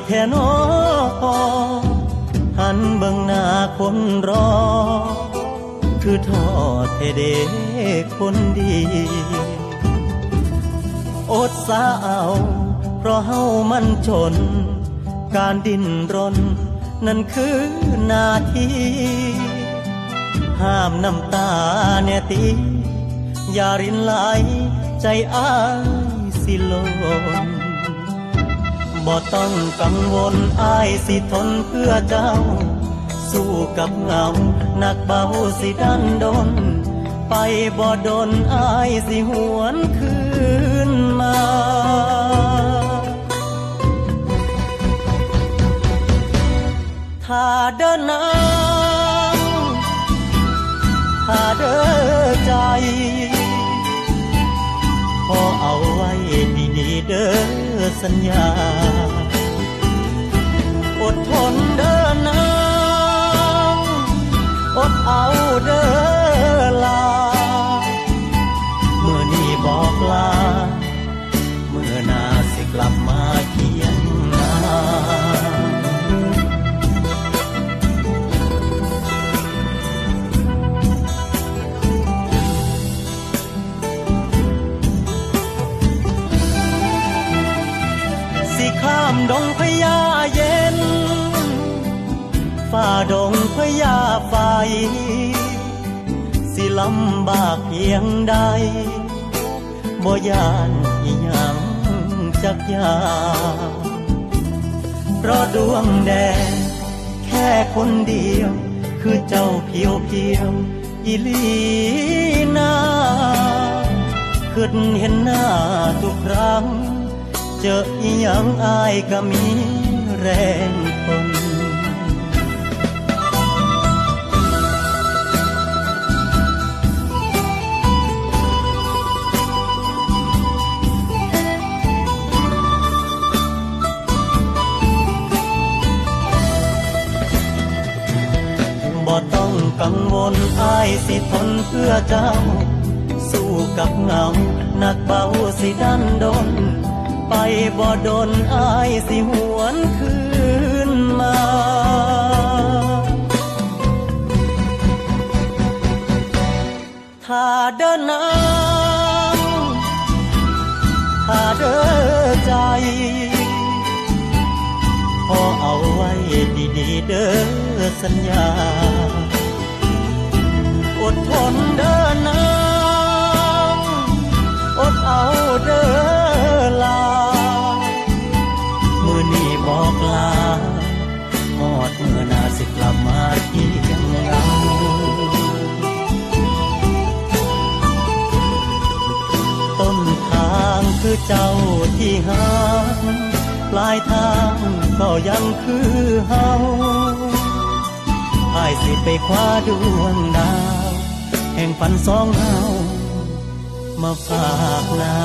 ແທ້ນໍ ຫັນເບິ່ງໜ້າຄົນລໍ ຄືທໍ້ແທ້ເດຄົນດີ. ອົດສາເອົາ ເພາະເຮົາມັນຈົນ ການດີ້ນລົນນັ້ນຄືໜ້າທີ່. ຫ້າມນ້ຳຕາແດ່ຕິ ຢ່າລິນຫຼາຍ ໃຈອ້າຍຊິຫຼົ່ນ. ບໍ່ຕ້ອງກັງວົນ ອ້າຍຊິທົນເພື່ອເຈົ້າ ສູ້ກັບເຫງົາ ໜັກເບົາຊິດັນດົນ ໄປບໍ່ດົນ ອ້າຍຊິຫວນຄືນມາ. ຖ້າເດີນນາງ ຖ້າເດີໃຈ ຂໍເອົາໄວ້ດີໆເດີສັນຍາ. ອົດທົນເດີນາງ ອົດເອົາເດີຫຼ້າ ມື້ນີ້ບອກລາ ມື້ໜ້າຊິກລັບມາຄຽງນາງ. ຊິຂ້າມດົງພະຍາເຢັນ ຝ່າດົງພະຍາໄຟ ຊິລຳບາກພຽງໃດ ບໍ່ຢ້ານອີ່ຫຍັງຈັກຢ່າງ ເພາະດວງແດ່ແຄ່ຄົນດຽວ ຄືເຈົ້າພຽວໆອີ່ຫຼີນາ. ຄິດເຫັນໜ້າທຸກຄັ້ງ ເຈີອີ່ຫຍັງອ້າຍກະມີແຮງທົນ. ບໍ່ຕ້ອງກັງວົນ ອ້າຍຊິທົນເພື່ອເຈົ້າ ສູ້ກັບເຫງົາ ໜັກເບົາຊິດັນດົນ ໄປບໍ່ດົນ ອ້າຍຊິຫວນຄືນມາ. ຖ້າເດີນນາງ ຖ້າເດີໃຈ ຂໍເອົາໄວ້ດີໆເດີສັນຍາ. ອົດທົນເດີນາງ ອົດເອົາເດີຫຼ້າ ມື້ນີ້ບອກລາ ຮອດມື້ໜ້າຊິກລັບມາຄຽງເຫງົາ. ຕົ້ນທາງຄືເຈົ້າທີ່ຮັກ ປາຍທາງກໍຍັງຄືເຮົາ. ອ້າຍຊິໄປຄວ້າດວງດາວ ແຫ່ງຝັນສອງເຮົາ ມາຝາກນາ